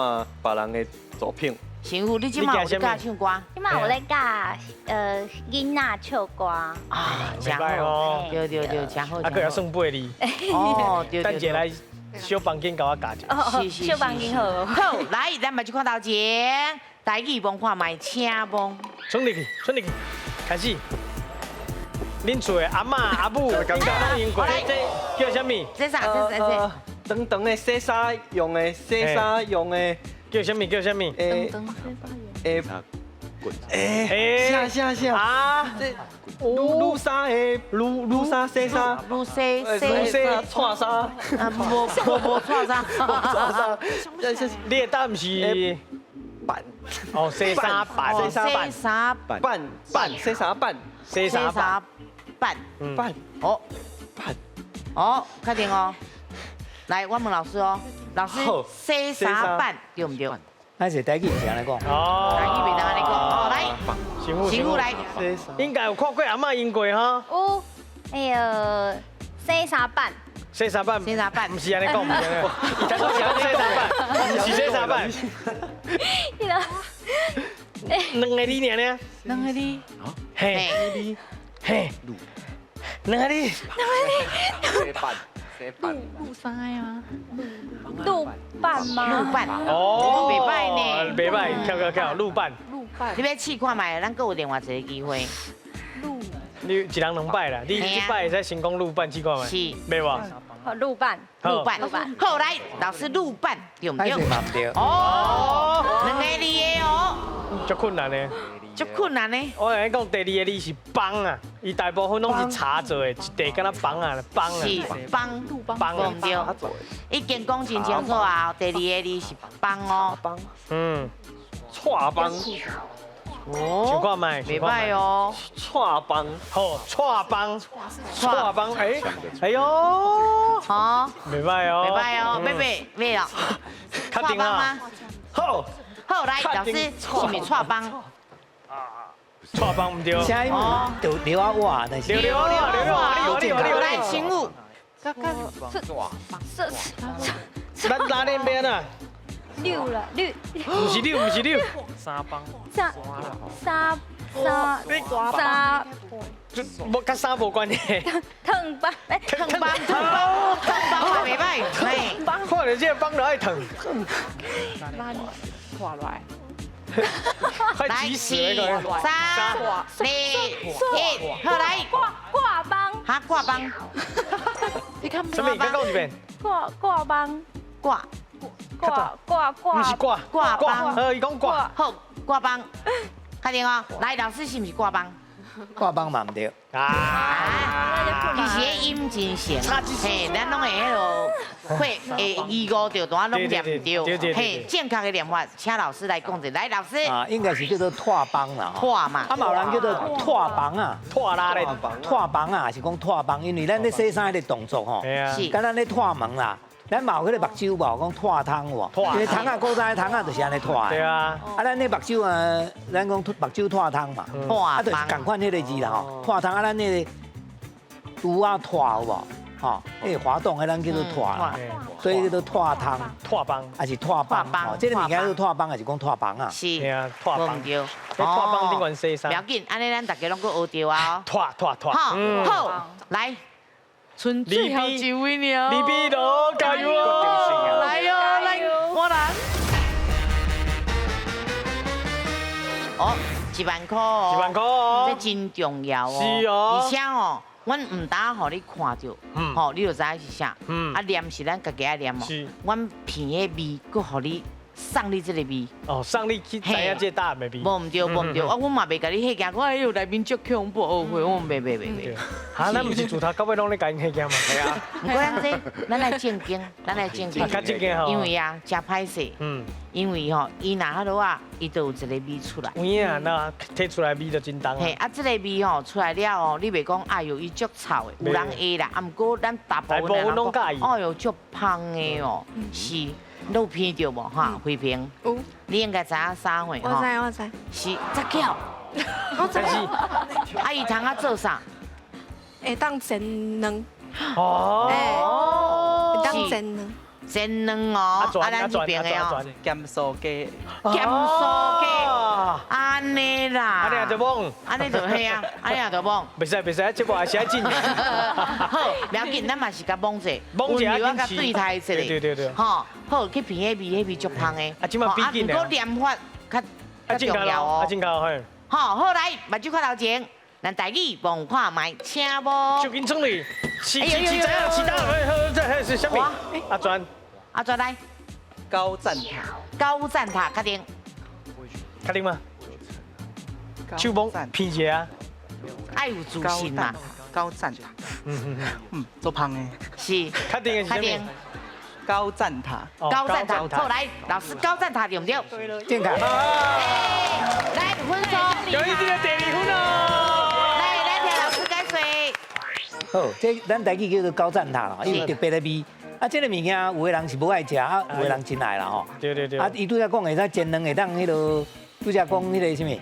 別人的作品。師傅，你這馬有咧教唱歌？這馬有咧教囡仔唱歌。啊，真好，對對對，真好。啊，閣會算八字。哦，對對對。等下來小房間共我教一下。小房間好。好，來，咱目睭看頭前，台語摸看覓，請摸。衝入去，衝入去，開始。恁厝的阿嬤、阿母，應該攏用過。這叫啥物？這啥？這這。長長的洗衫用的，洗衫用的。叫啥物？叫啥物？欸，啥啥啥啊？這滷衫的滷滷衫洗衫，滷洗洗洗蔡衫，啊無無無蔡衫，無蔡衫。你的答案是板，哦，洗衫板，洗衫板，板洗衫板，洗衫板，板板，哦，板，哦，確定哦。來，我問老師哦，老師洗衫板對毋對？那是台語毋是按呢講。哦，台語袂當按呢講。哦，來，師傅來，應該有看過阿嬤用過哈。有，哎呦，洗衫板。洗衫板，洗衫板，毋是按呢講，毋是按呢講。伊頭先講洗衫板，毋是洗衫板。彼个，兩個字爾爾。兩個字。嘿，嘿，兩個字。兩個字。洗板。路衫嗎？路伴嗎？路伴哦，袂歹呢，袂歹，跳跳跳，路伴。路伴，你欲試看覓？咱閣有另外一個機會。路，你一人兩擺啦，你這擺會使成功路伴試看覓？是，袂無？好，路伴，路伴，路伴。好，來，老師路伴對毋對？對。哦，兩個字的哦。足困難的。足困難呢。我共你講，第二個字是幫啊，伊大部分攏是茶做的，一塊敢若幫啊，幫啊。是幫，幫對。已經講真清楚啊，第二個字是幫哦。幫。嗯。蔡幫。哦。想看覓？袂歹哦。蔡幫。好，蔡幫。蔡幫，哎，哎喲。好。袂歹哦。袂歹哦，妹妹，妹哦。確定啊。好。好，來，老師，是毋是蔡幫？蔡幫毋對。啥物？就劉啊我，但是。劉啊劉啊劉啊劉啊。來，請勿。咱哪裡邊啊？六了六。毋是六，毋是六。三幫。三三三三。無佮衫無關係。藤幫，藤幫，藤幫，藤幫嘛袂歹。看著這個幫就愛疼。拖落來。來，四、三、二、一，好來。掛掛幫。哈，掛幫。你看。啥物？閣講一遍。掛掛幫。掛。掛掛掛。毋是掛。掛幫。伊講掛。好，掛幫。確定哦。來，老師是毋是掛幫？掛幫嘛毋對。啊。其實音真像，嘿，咱攏會彼落會會疑誤著，當攏念毋對。嘿，正確的念法，請老師來講者。來，老師。啊，應該是叫做拓幫啦。拓嘛。啊，嘛有人叫做拓幫啊。拓啦咧。拓幫啊，是講拓幫，因為咱咧洗衫彼個動作吼，是，敢若咧拓門啦。咱嘛有彼個目睭無，講拓湯有無？因為湯仔古早的湯仔就是按呢拓的。對啊。啊，咱咧目睭啊，咱講目睭拓湯嘛。拓。啊，就是仝款彼個字啦吼。拓湯啊，咱彼個拄仔拓有無？吼，彼個滑動，彼咱叫做拓啦。所以叫做拓湯。拓幫。還是拓幫？吼，這個物件叫做拓幫，還是講拓幫啊？是。對啊，拓幫。對。拓幫頂懸洗衫。不要緊，按呢咱逐家攏閣學著啊。拓拓拓。好，好，來。剩最後一位了，李比羅加油哦！來哦，來，我來。哦，1萬塊哦，1萬塊哦，這真重要哦。是哦。而且哦，阮毋但予你看著，吼，你就知影是啥。啊，念是咱家己愛念哦。是。阮鼻的味，閣予你。送你這個味。哦，送你去知影這個答案的味。無毋對，無毋對，啊，阮嘛袂共你彼件，講哎喲內面足恐怖，哦，我袂袂袂袂。哈，咱毋是自頭到尾攏咧共𪜶彼件嘛？係啊。毋過咱這，咱來正經，咱來正經。較正經吼。因為啊，誠歹勢。因為吼，伊若彼落啊，伊就有一個味出來。有影，那提出來味就真重。嘿，啊，這個味吼出來了後，你袂講哎喲，伊足臭的，有人會啦，啊，毋過咱大部分人講，哎喲，足芳的哦，是。你有闻著无哈？慧萍，有。你应该知影啥货我知我知。是遮巧。我知。啊，伊通啊做啥？会当煎卵。哦。会当煎卵。煎卵哦，啊，咱这边的哦，咸酥鸡，咸酥鸡，按呢啦，按呢就摸，按呢就嘿啊，按呢就摸，袂使袂使，这部还是爱进。好，不要紧，咱嘛是共摸者，摸者我共对待一下，对对对，吼，好去闻彼味，彼味足芳的，啊，这马比紧啊，毋过念法较较重要哦，啊，真够嘿。好，好来，目睭看头前，咱台语望看觅，请无？就紧创哩，是是是怎样？其他这是啥物？阿专。阿专来，高赞塔，高赞塔，确定？确定吗？手摸偏一下啊！爱有自信嘛。高赞塔，做芳的。是。确定的是啥物？高赞塔。高赞塔，好来，老师高赞塔对不对？正确。来，分数。恭喜这个第二分哦。来，来听老师解说。好，这咱台语叫做高赞塔啦，因为特别的味。啊，这个物件有的人是无爱食，啊，有的人真爱啦吼。对对对。啊，伊拄才讲会使煎卵会当彼落，拄才讲彼个啥物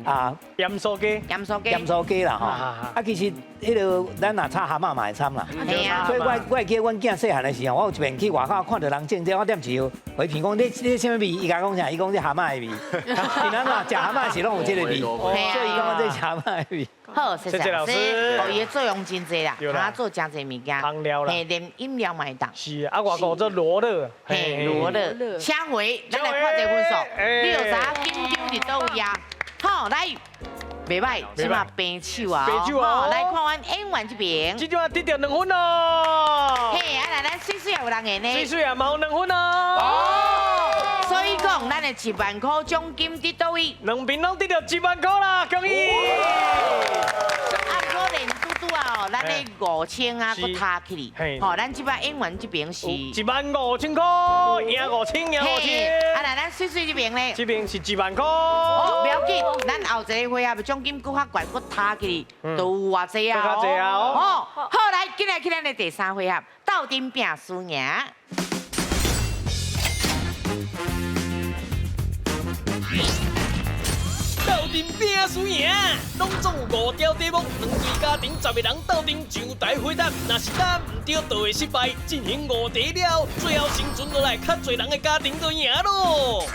啊？盐酥鸡。盐酥鸡。盐酥鸡啦吼。啊，其实彼落咱若炒蛤蟆嘛会掺啦。对啊。所以我会记得阮囝细汉的时候，我有一遍去外口看著人种这，我踮一号，我闻讲你这啥物味？伊共我讲啥？伊讲这蛤蟆的味。因咱嘛食蛤蟆时拢有这个味，所以伊讲这是蛤蟆的味。好，谢谢老师。哦，伊的作用真济啦，他做真济物件，嘿，连饮料嘛会当。是啊，外国做罗勒，嘿，罗勒。下回咱来看这分数，你就知影紧张伫佗位啊。好，来，袂歹，这马平手啊。平手啊。来看阮演员这边。这张得著2分咯。嘿，啊来，咱水水也有人会呢。水水也嘛有2分哦。所以讲，咱的1万块奖金伫佗位？两边拢得著1万块啦，恭喜！啊，可能拄拄啊哦，咱的5000啊，阁踢起哩。吼，咱这摆演员这边是15000块，赢5000，赢5000。啊，来咱水水这边呢？这边是1万块。哦，不要紧，咱后一个回合的奖金阁较悬，阁踢起哩，都有偌济啊！阁较济啊！哦，好，来，进来去咱的第三回合，斗阵拼输赢。斗阵拼输赢，拢总有5条题目，两队家庭10个人斗阵上台回答，若是答毋对，就会失败。进行5题了，最后生存落来较济人的家庭就赢咯。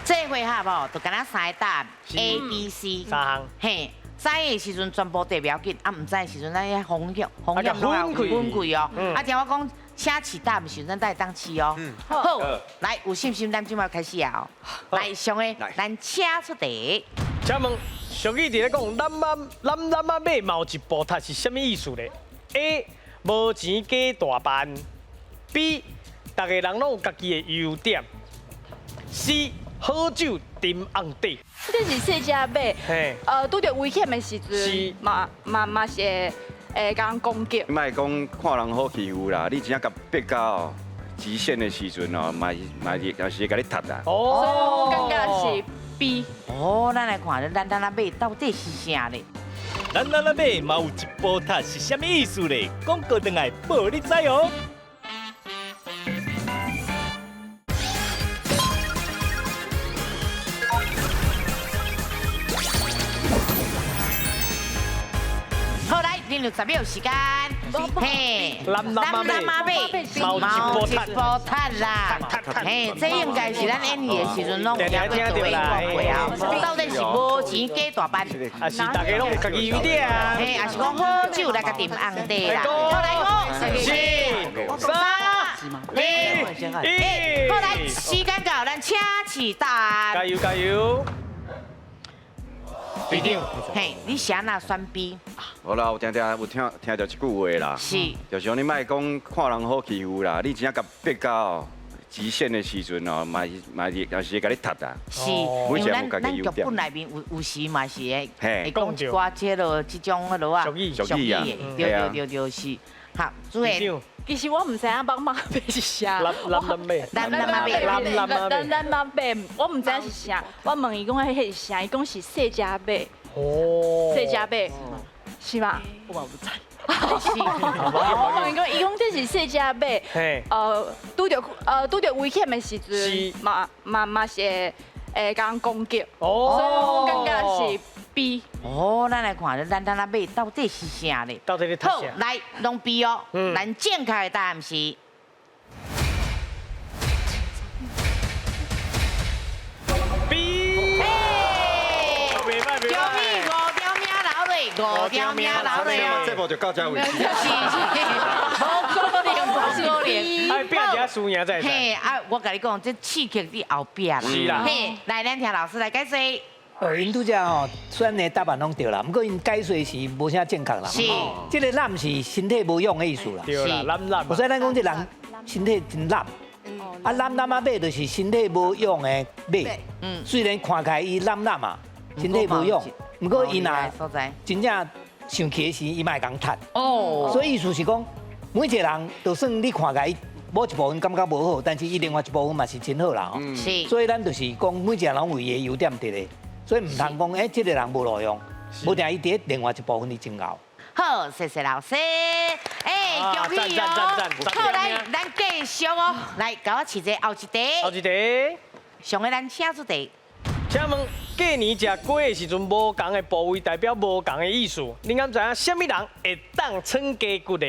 这回合哦，就敢若3个答案 A、B、C 三项。嘿。知的时阵全部对不要紧，啊，毋知的时阵咱遐风险风险拢有分开哦。啊，听我讲，请试答的时阵，咱会当试哦。好，来，有信心，咱这摆开始啊！来，上个，咱请出题。请问，俗语伫咧讲，咱妈咱咱妈马嘛有一步踢是啥物意思咧？A. 无钱加大办。B. 逐个人拢有家己的优点。C. 好酒沉瓮底。这是细只马，拄著危险的时阵，嘛嘛嘛是会共人攻击。你莫讲看人好欺负啦，你真正共逼到哦极限的时阵哦，嘛是嘛是会共你踢啦。哦，所以我感觉是 B。哦，咱来看，咱咱咱马到底是啥咧？咱咱咱马嘛有一步踢是啥物意思咧？广告转来报你知哦。恁有10秒时间，嘿，南南马尾，猫一步踢啦，嘿，这应该是咱演戏的时阵拢有听过做讲过啊。到底是无钱加大班，还是大家拢有家己优点？嘿，还是讲好酒来共沉瓮底啦。好来，5、4、3、2、1，好来，时间到，咱请起答案。加油加油！队长，嘿，你是按怎选 B？无啦，有听听有听听著一句话啦，是，就是讲你莫讲看人好欺负啦，你真正共逼到哦极限的时阵哦，嘛是嘛是嘛是会共你踢啦。是，因为咱咱剧本内面有时嘛是会会讲一寡这落这种彼落啊，俗语俗语啊，对对对对是。好，主任。其实我毋知影蠓马尾是啥，南南马尾，南南马尾，南南马尾，我毋知影是啥。我问伊讲，彼是啥？伊讲是细只马。哦，细只马。是嗎？我嘛毋知。是，哦，伊講伊講這是細隻馬，拄著危險的時陣，嘛嘛嘛是會會共人攻擊，所以我感覺是 B。哦，咱來看，咱咱馬到底是啥咧？到底咧好，來，攏 B 哦。咱正確的答案是 B。恭喜五條命留落，五條命留落哦。這部就到這為止。是是，無可能，無可能。哎，拼一下輸贏才會知。嘿，啊，我共你講，這刺激佇後壁啦。是啦。嘿，來，咱聽老師來解說。哦，𪜶拄才吼選的答案攏對啦，毋過𪜶解說是無啥正確啦。是。這個濫是身體無用的意思啦。對啦，濫濫。所以咱講這人身體真濫。啊，濫濫仔馬就是身體無用的馬。嗯。雖然看起來伊濫濫啊，身體無用，毋過伊若真正生氣的時，伊嘛會共踢。哦。所以意思是講，每一個人就算你看起來伊某一部分感覺無好，但是伊另外一部分嘛是真好啦。吼。是。所以咱就是講，每一個人攏有伊的優點佇咧。所以毋通講，欸，這個人無路用，無定伊佇另外一部分伊真𠢕。好，謝謝老師。欸，恭喜哦！好，來，咱繼續哦，來，共我試一下後一題。後一題。上個咱請出題。請問過年食粿的時陣，無仝的部位代表無仝的意思？恁敢知影啥物人會當創雞骨的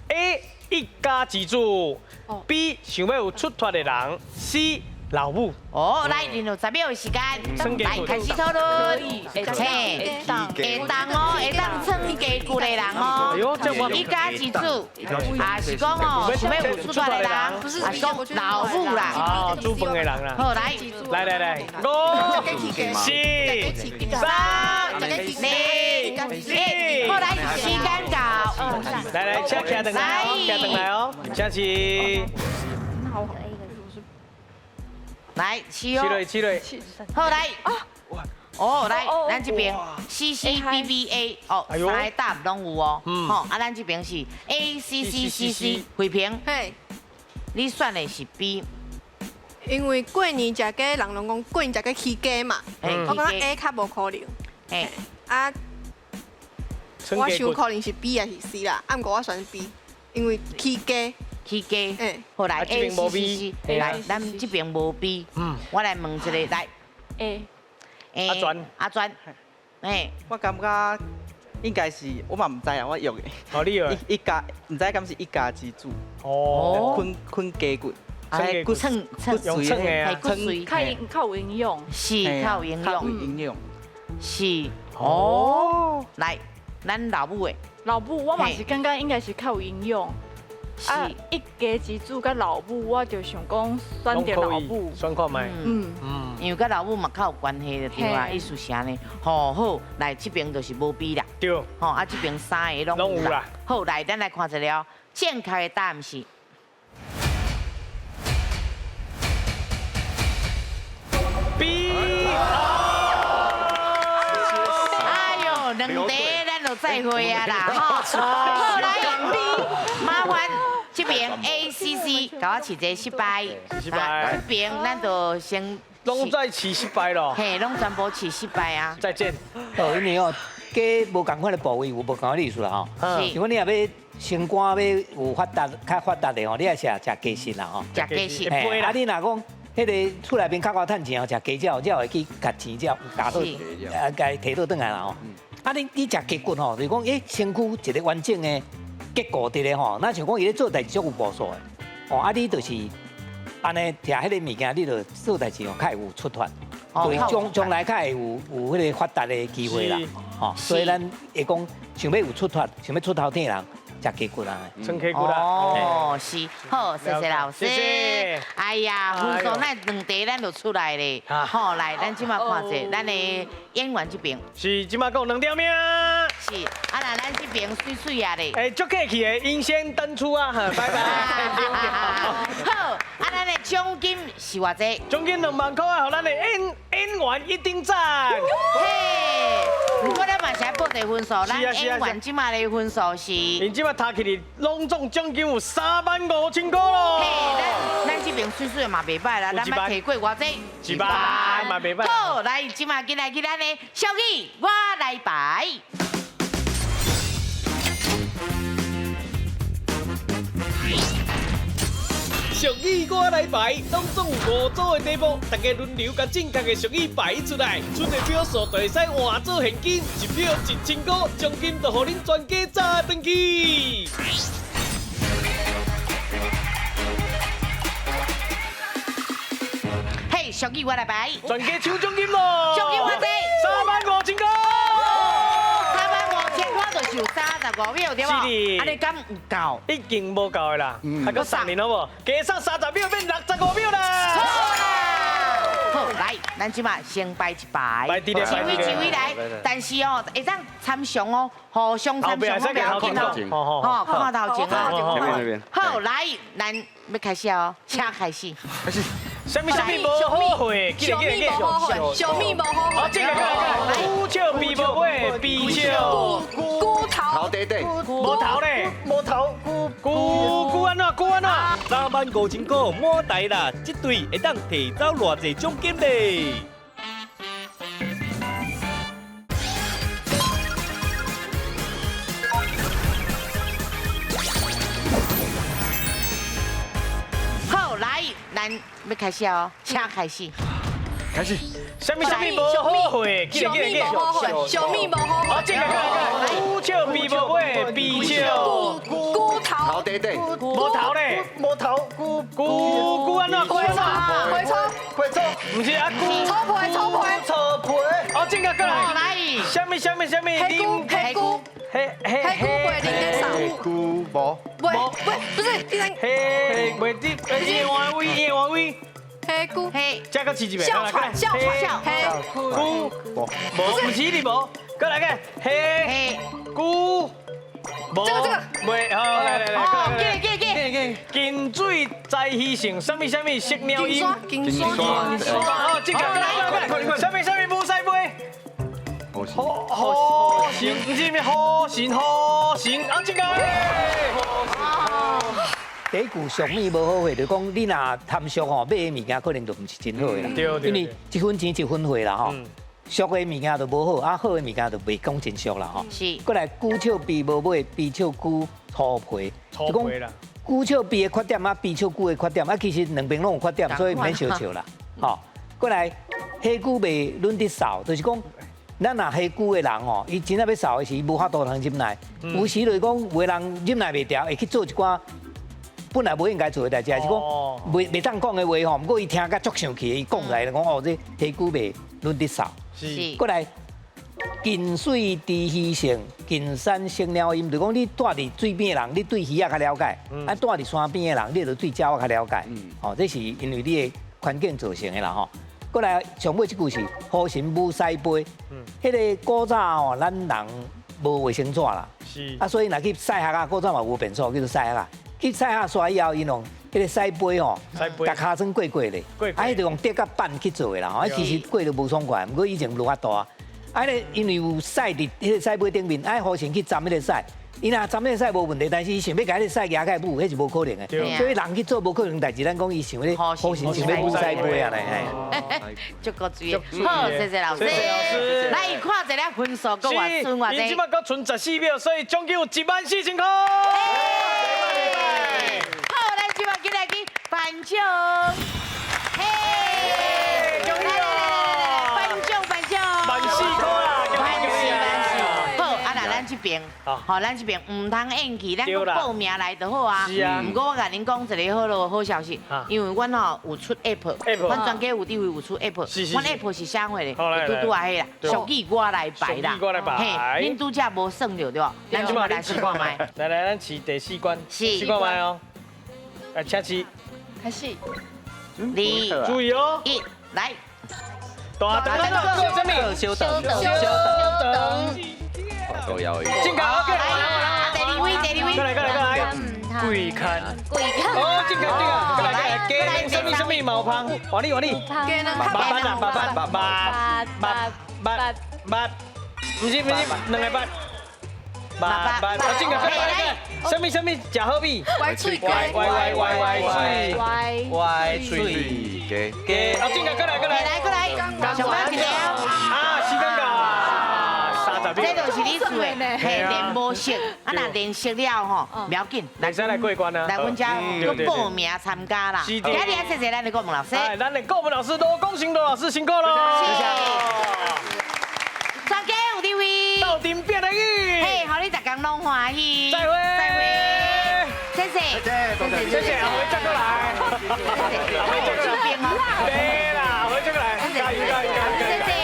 ？A 一家之主，B 想欲有出脫的人，C 老母。哦，來，你有10秒的時間，來開始討論。嘿，會當哦，會當創雞骨的人哦，一家之主，啊是講哦，想欲有出脫的人，啊是講老母啦，啊，煮飯的人啦。好，來，來來來，5、4、3、2、1，好，來，時間到。來來，請徛轉來哦，徛轉來哦，請是。來，起哦，起落，好來，哦來，咱這邊 C C B B A，哦，三个答案攏有哦，吼，啊，咱這邊是 A C C C C，慧萍，嘿，你選的是 B，因為過年食雞，人攏講過年食雞起雞嘛，我感覺 A 較無可能，嘿，啊，我想可能是 B 還是 C 啦，啊，毋過我選 B，因為起雞。起雞，好來 A C C C，來，咱這邊無 B，我來問一個，來 A，阿專，阿專，哎，我感覺應該是，我嘛毋知啊，我約的。哦，你約。一家，毋知敢是一家之主。哦。啃啃雞骨，骨蹭骨髓的，骨髓，較有營養，是較有營養，營養，是。哦。來，咱老母的。老母，我嘛是感覺應該是較有營養。啊，一家之主佮老母，我就想講選著老母，選看覓。嗯嗯，因為佮老母嘛較有關係就對啊，意思是按呢。吼好，來這邊就是無 B 啦。對。吼啊，這邊三个攏有啦。好，來，咱來看一下哦，正確的答案是 B。哎喲，兩題咱就再會啊啦，吼。好，來 B，麻煩。這邊 A C C 共我試一个失敗，失敗。這邊咱就先攏再試失敗咯。嘿，攏全部試失敗啊！再見。哦，因為哦，雞無仝款的部位有無仝款的意思啦吼。是。如果你若欲身肝欲有發達，較發達的吼，你愛食食雞翅啦吼。食雞翅。啊，你若講彼个厝內面較夠趁錢哦，食雞鳥，才會去共錢才加倒，啊，共伊提倒轉來啦吼。啊，你食雞骨吼，就是講欸，身軀一個完整的結構佇咧吼，若像講伊咧做代誌足有步數的，哦，啊，你就是按呢食彼个物件，你就做代誌哦，較會有出脫，對，將將來較會有彼个發達的機會啦，吼，所以咱會講想欲有出脫，想欲出頭天的人，食雞骨啊，撐雞骨啦，哦，是，好，謝謝老師。謝謝。哎呀，分數咱兩題咱就出來咧，好，來，咱這馬看者，咱的演員這邊。是，這馬講兩條命。是，啊，那咱這邊媠媠啊咧。哎，足客氣的，𪜶先登出啊，拜拜。好，啊，咱的獎金是偌濟？獎金2萬塊啊，予咱的演員一定讚。嘿，毋過咱嘛是愛報一個分數，咱演員這馬的分數是。𪜶這馬讀起來，攏總獎金有3萬5千塊咯。嘿，咱這邊媠媠的嘛袂䆀啦，咱捌提過偌濟？一萬嘛袂䆀。好，來，這馬緊來去咱的小語，我來排。俗语我来排，拢总有5组的题目，大家轮流共正确的俗语排出来，出的票数就会使换做现金，一票1000块，奖金就予恁全家炸转去。嘿，俗语我来排，全家抢奖金咯！奖金偌济？35,000块。35000块就是有35秒，对无？是的。按呢敢有够？已经无够的啦，还阁送恁好无？加送30秒变65秒啦！好，来，咱这马先摆一排，摆伫咧，一位一位来，但是哦，会当参详哦，互相参详，不要紧哦，吼，看头前哦。好，来，咱欲开始哦，请开始。开始。啥物啥物无好货？小米无好货，小米无好货。好，这个这个，龟笑鼻无尾，鼻笑。龟头。头短短。无头咧。无头。龟龟按怎？龟按怎？35,000块满台啦，这队会当提走偌济奖金咧？好，来，咱欲开始哦，请开始。开始。啥物啥物无好货？小米无好货，小米无好货。好，这个这个，龟笑鼻无尾，鼻笑。龟头。头短短。无头咧。无头。龟龟龟按怎？龟按怎？回抽。回抽。毋是啊，龟。草皮，草皮。草皮。哦，这个过来。来。啥物啥物啥物？黑菇，黑菇。黑黑菇袂啉得少。黑菇无。袂袂不是第三。黑袂滴，野王威，野王威。黑菇，黑，这个试一遍。哮喘，哮喘，黑菇，无，无，毋是你无，过来个黑菇，无，这个这个，袂，好，来来来，来，过过过，近水在鱼城，啥物啥物色鸟音，金山，金山，哦，这个，来来，啥物啥物无西飞，好，好神，毋是咩好神好神，啊，这个。第一句俗语无好货，就讲你若贪俗吼，买的物件可能就毋是真好的啦。对。因为一分钱一分货啦吼，俗的物件就无好，啊好的物件就袂讲真俗啦吼。是。过来，龟笑鼻无尾，鼻笑龟粗皮。粗皮啦。龟笑鼻的缺点啊，鼻笑龟的缺点啊，其实两边拢有缺点，所以毋免相笑啦。吼，过来，火久袂轮得扫，就是讲，咱若火久的人吼，伊真正欲扫的时，伊无法度通忍耐。有时就是讲，有的人忍耐袂牢，会去做一寡。本来无应该做的代志，还是讲袂当讲的话吼，毋过伊听甲足生气，伊讲出来就讲哦，这火久袂轮得扫。是。过来，近水知鱼性，近山识鸟音，就讲你住伫水边的人，你对鱼仔较了解；啊，住伫山边的人，你就对鸟仔较了解。哦，这是因为你的环境造成的啦吼。过来，上尾这句是“雨神舞屎杯”，彼个古早吼，咱人无卫生纸啦，是。啊，所以若去屎盒仔，古早嘛无便所，叫做屎盒仔。去屎盒刷以后，伊用彼个屎杯吼，共尻川过过咧，啊，彼就用竹甲板去做的啦吼。啊，其实过都无爽快，毋过以前落较大。啊，咧因为有屎伫彼个屎杯顶面，啊，雨神去沾彼个屎，伊若沾彼个屎无问题，但是伊想欲共彼个屎举起来舞，彼是无可能的。所以人去做无可能代志，咱讲伊想咧，雨神想欲舞屎杯啊咧。足够水，好，谢谢老师。来，看一下分数，阁偌剩偌济。伊这摆阁剩14秒，所以奖金有14000块。好，咱这摆紧来去颁奖。嘿，恭喜哦！颁奖颁奖， 14,000块啦，万四万四。好，啊那咱这边，好，咱这边毋通演去，咱阁报名来就好啊。是啊。毋过我共恁讲一个好咯，好消息，因为阮吼有出 app，阮全家有智慧有出 app，阮 app 是啥货咧？拄拄仔彼啦，俗语我来排啦。俗语我来排。嘿，恁拄则无算著对无？咱这摆来试看觅。来来，咱试第四关，试看觅哦。来，请试。开始。二，注意哦。一，来。大灯做啥物？小等，小等。都要。进口，OK。来，第二位，第二位。过来，过来，过来。贵刊。贵刊。哦，进口，进口，过来，过来。鸡卵啥物啥物毛芳，换你，换你。鸡卵。八班啊，八班，八八八八，毋是毋是，两个八。八八，啊，进口，过来，过来。啥物啥物食好味？歪喙鸡。歪歪歪歪喙。歪歪喙鸡。鸡。啊，进口，过来，过来。来，过来。上班一条。啊，时间到。30这就是你做的，嘿，练无熟，啊若练熟了吼，不要紧，来使来过关啊，来阮遮报名参加啦。今日啊，谢谢咱的顾问老师。哎，咱的顾问老师罗光成罗老师辛苦喽。谢谢。专家有智慧，斗阵变得鱼。嘿，予你逐工拢欢喜。再会，再会。谢谢，谢谢，谢谢，阿辉再过来，阿辉再过来，对啦，阿辉再过来，加油加油加油。谢谢。